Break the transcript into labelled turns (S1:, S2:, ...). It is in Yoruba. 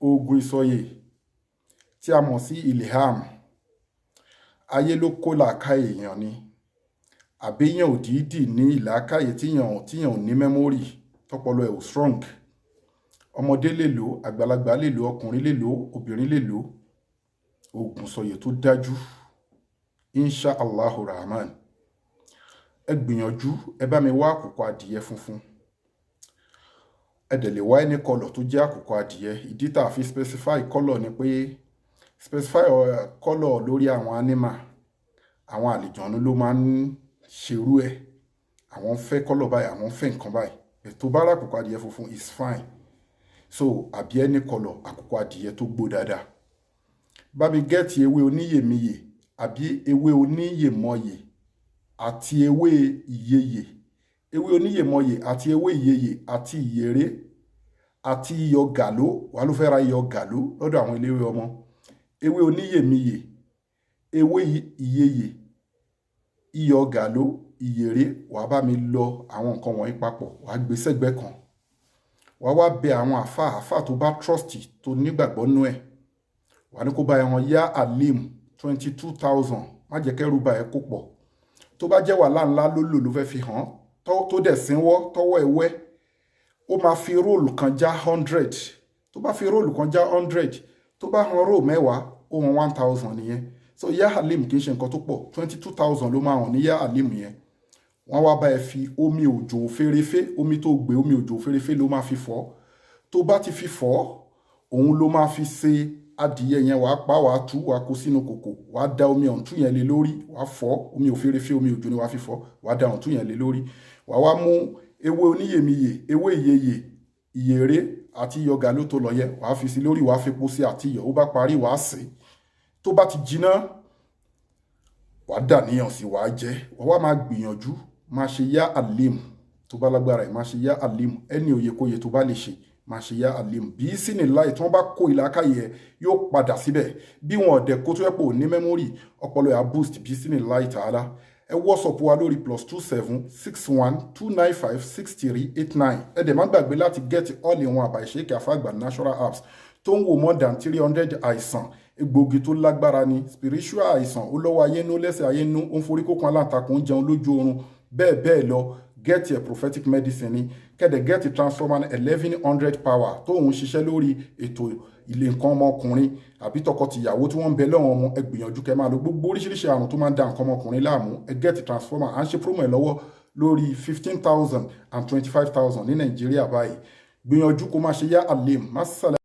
S1: Oògùn ìsọ̀yè tí a mọ̀ sí ilham, ayé ló kó làákàyè èèyàn ni, àbí èèyàn ò dìídì ní ìlàkàyè tíyàn ò ní memory, tọpọlọ ẹ̀ ò strong. Ọmọdé lè lò, àgbàlagbà lè lò, ọkùnrin lè lò, obìnrin lè lò. Oògùn ìsọ̀yè tó dájú, insha Allahu Rahman. Ẹ gbìyànjú, ẹ bá mi wá àkùkọ adìyẹ funfun. Ẹ dẹ̀ lè wá any colour tó jẹ́ àkùkọ adìyẹ. Ìdí tá a fi specify colour ni pé specify colour lórí àwọn animal, àwọn àlìjọ̀nú ló máa ń ṣerú ẹ̀. Àwọn fẹ́ colour báyìí, àwọn fẹ́ nǹkan báyìí. Tó bá rà àkùkọ adìyẹ funfun is fine. So àbí any colour àkùkọ adìyẹ tó gbó dáadáa. Bá mi get ewé oníyèmíyè àbí ewé oníyèmọyè àti ewé ìyeyè, ewé oníyèmọyè àti ewé ìyeyè àti ìyèré àti iyọ̀ gàló. Wàá ló fẹ́ ra iyọ̀ gàló lọ́dọ̀ àwọn eléwé ọmọ. Ewé oníyèmíyè, ewé ìyeyè, iyọ̀ gàló, ìyèré, wàá bá mi lọ àwọn nǹkan wọ̀nyí papọ̀, wàá gbé sẹ́gbẹ́ kan. Wàá wá bẹ àwọn àfáà tó bá trust, tó nígbàgbọ́ nú ẹ̀, wàá ní kó bá ẹran yá alim 22,000. Má jẹ́ kẹ́rù bá ẹ kó pọ̀. Tó bá jẹ́ wàhálà ńlá ló lò ló fẹ́ fi hàn, tó dẹ̀ sínwọ́ tọwọ́ ẹ̀ wẹ́, ó máa fi roll kan já 100. Tó bá fi roll kan já 100, tó bá han roll 10, ó han 1,000 nìyẹn. So yá alim kì í ṣe nǹkan tó pọ̀, 22,000 ló máa hàn ní yá alim yẹn. Wọ́n wá bá ẹ fi omi òjò fèrèfé, omi tó gbé, omi òjò fèrèfé ló máa fi fọ̀. Tó bá ti fi fọ̀, òun ló máa fi ṣe adìyẹ yẹn. Wàá pa, wàá tú, wàá kó sínú kòkò, wàá da omi ọ̀ǹtú yẹn lé lórí, wàá fọ̀. Omi òférefé, omi òjò ni wàá fi fọ̀. Wàá da ọ̀ǹtú yẹn lé lórí. Wàá wá mú ewé oníyèmíyè, ewé ìyeyè, ìyèré àti iyọ̀ gàló tó lọ yẹ, wàá fi sí lórí, wàá fi epo sí àti iyọ̀. Ó bá parí, wàá sè é. Tó bá ti jiná, wàá dà níyàn sí, wàá jẹ. Wàá wá máa gbìyànjú máa ṣe yá alim. Tó bá lágbára ẹ̀, máa ṣe yá alim. Ẹni òyekóye tó bá lè ṣe, máa ṣe yá alim bí sínú láì. Tí wọ́n bá kó ìlàkàyè ẹ̀, yóò padà síbẹ̀. Bí wọn ọ̀dẹ̀ kó tó yẹ pé ò ní memory, ọpọlọ ẹ̀ á boost bí sínú láì tààlà. Ẹ WhatsApp wa lórí +27 612956389. Ẹ dẹ̀ má gbàgbé láti get all in one àbàìṣe àfàgbà natural herbs tó ń wò more than 300 àìsàn. Egbòogi tó lágbára ni. Spiritual àìsàn, ó lọ́wọ́ ayé nú, lẹ́sẹ̀ ayé nú, ó ń forí kókun aláǹtakùn, ń jẹun lójú oorun, bẹ́ẹ̀ bẹ́ẹ̀ lọ. Get your prophetic medicine ni. Kẹ́dẹ̀ get transformer 1100 power tó ń ṣiṣẹ́ lórí ètò ilé nǹkan ọmọkùnrin àbí tọkọtìyàwó tí wọ́n ń bẹ lọ́wọ́ ọmọ. Ẹ gbìyànjú kẹ́ máa lo gbogbo oríṣiríṣi àrùn tó máa ń da nǹkan ọmọkùnrin láàmú. Ẹ get transformer. À ń ṣe promo ẹ̀ lọ́wọ́ lórí 15,000 and 25,000 ní Nàìjíríà báyìí. Gbìyànjú kó máa ṣe yá alim masala.